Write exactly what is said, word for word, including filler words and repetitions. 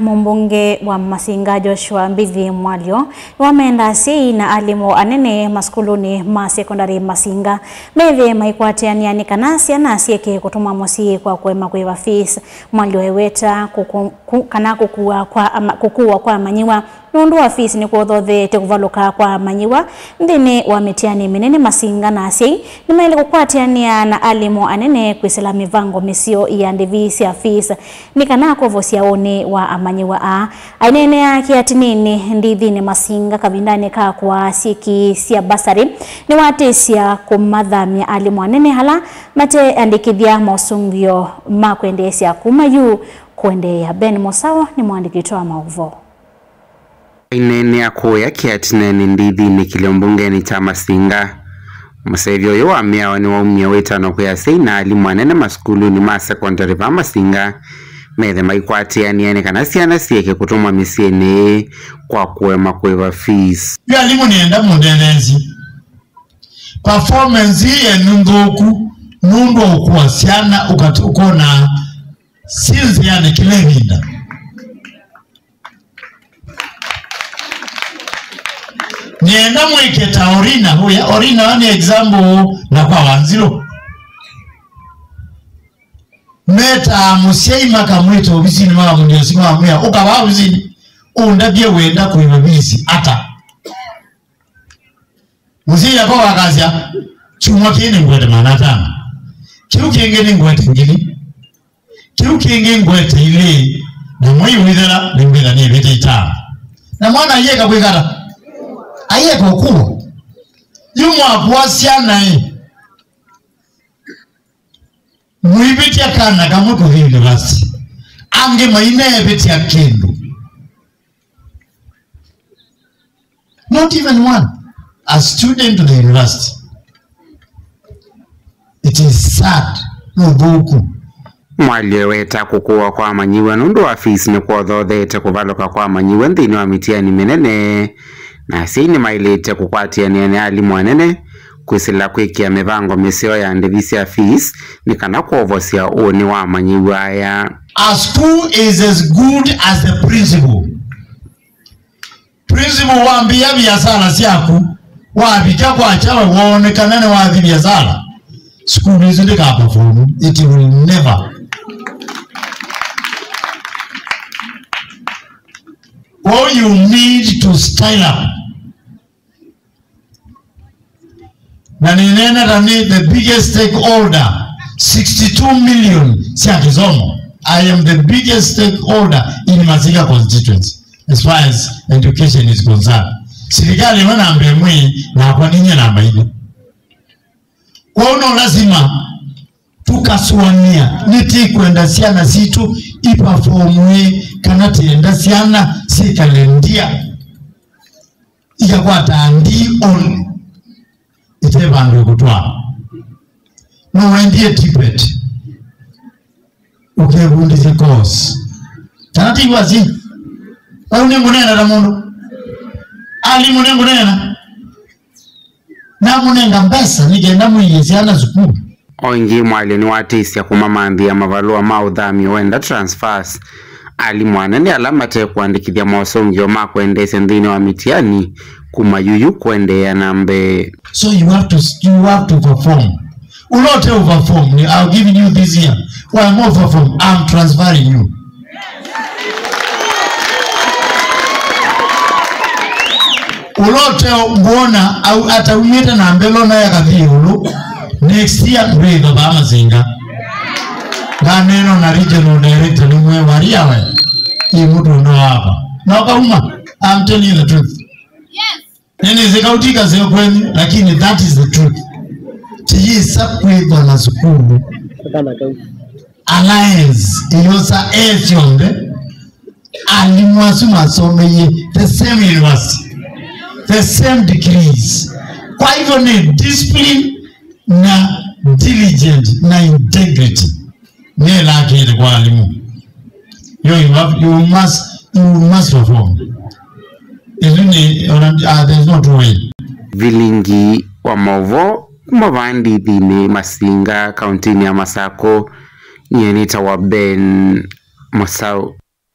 Mũmbunge wa Masinga Joshua Mbithi Mwalyo nĩwamenda asyai na alimũ anene masukulunĩ ma sekondalĩ Masinga methe maikwatĩanĩa nĩ kana syana syĩke kũtũmwa mũsyĩ kwa kũema kũĩva fees. Mwalyo eweta kũku-, ku-, kana kũkua kwa ama-, kũkuwa kwa amanyĩw'a nũndũ wa fees nĩkwothotheete kũvalũka kwa amanyĩw'a nthĩnĩ wa mĩtiani mĩnene. Masinga na asyai nĩmaĩle kũkwatĩanĩa na alimũ anene kwĩsĩla mĩvango mĩseo ya ndĩvi sya fees nĩ kana kwovosya ũnĩ wa amanyĩw'a aa. Aineenea kĩatinĩnĩ ndithinĩ Masinga kavindanĩ ka kũaa syĩki sya basarĩ, nĩwatĩsya kũmathamya alimũ anene ala mateandĩkĩthya mosũngĩo ma kwendeesya kuma yu kũendeea. Ben Mũsaũ nĩ mũandĩki witũ wa maũvoo. Aineenea kũya kĩatinanĩ ndithinĩ kĩlĩo mbungenĩ kya Masinga, mũseũvyo ũyũ wa mĩao nĩwaumie wĩtano kwĩ asyai na alimũ anene masukulunĩ ma sekondalĩ vaa Masinga methe maikwatĩanĩa nĩ kana syana syĩke kũtũmwa mĩsyĩnĩ ĩĩ kwa kũema kũĩva fees. Yu alimũ nĩenda mũndetheesye. Performance ĩĩ yenyu nthũku nũndũ wa ũkua syana ũkat-, ũkona syĩ nzĩanĩ kĩla ĩvinda. Nĩenda mwĩke ta Orina ũya. Orina nĩ example na kwa Wanzilũ. Metaa mũsyai makamwĩta ovisinĩ, makamũnĩosĩ, makamwĩa, "Ũka vaa ovisinĩ, ũndavye wenda kũĩva visi ata?" Mũsyai akoka akasya, "Kyumwa kĩĩ nĩngwete maana atano. Kĩu kĩngĩ nĩngwete ngili. Kĩu kĩngĩ ngwete ilĩ, na mwei ũithela nĩngwĩtha nĩvĩte itano." Na mwana aieka kwĩka ata? Aieka ũkuo. Yu mwakua syana ĩ, mũivĩtya kana kamwe kũthi university, angĩ maineevĩtya kĩndũ. Not even one. A student to the university. It is sad. Nĩ ũthũku. Mwalyo eweta kũkũwa kwa amanyĩw'a nũndũ wa fees nĩkwothotheete kũvalũka kwa amanyĩw'a nthĩnĩ wa mĩtiani mĩnene, na asyai nĩmaĩlĩte kũkwatĩanĩa na alimũ anene kwĩsĩla kwĩkĩa mĩvango mĩseo ya ndĩvi sya fees nĩ kana kwovosya ũnĩ wa amanyĩw'a aya. A school is as good as the principal. Principal wambĩĩa viasala syaku, wavika kwakya we woonekana nĩwathi viasala, sukulu ĩsu ndĩkaperform, it will never. Kwoou you need to style up. Na nĩneena ta nĩ the biggest stakeholder, sixty-two million sya kĩsomo. I am the biggest stakeholder in Masinga constituency as far as education is concerned. Silikalĩ ĩno namba ĩmwe, nakwa ninyie namba ilĩ. Kwoou no lasima tũkasũanĩa nĩtĩkwenda syana sitũ iperformwe kana tĩenda syana syĩkale ndia. Ikakwataa ndi on ite vandũ ĩkũtwaa. No waendie Tibet, ũkevundisye course. Kana ti wasi? Vau nĩngũneena ta mũndũ. Alimũ nĩngũneena. Namũnenga mbesa nĩ kenda mũiye syana sukulu. O ĩngĩ, Mwalyo nĩwatĩsya kũmamanthĩa mavalũa ma ũthamyo wenda transfers alimũ anene ala mate kũandĩkĩthya mosũngĩo ma kwendeesya nthĩnĩ wa mĩtiani kuma yuyu kũendeea na mbee. So you have to, you have to perform. Ũla ũte ũperform, I'll give you this year. Why more perform? I'm transferring you. Ũla ũte ngwona au ataumĩte na mbelo na yakathi ĩũlũ, next year ndwĩĩva vaa Masinga. Nganeno na regional director nĩmwe waria we, ĩ mũtũndo wava. Na ũkauma, I'm telling you the truth. Nĩnĩsĩ kauti kaseo kwenyu, lakini that is the truth. Tiyĩsa kwĩthwa na sukulu. Alliance ĩyosa e syonthe, alimũ asu masomeie the same university, the same degrees. Kwa hivyo nĩ discipline na diligent na integrity. Nĩlakĩte kwa alimũ. Yo, you have, you must, you must perform. Ĩsu nĩ, ona, ah, there's no two way. Vilingi wa maũvoo kuma vaa ndithinĩ Masinga, kauntinĩ ya Masakũ, nyie nĩtawa Ben Mũsaũ.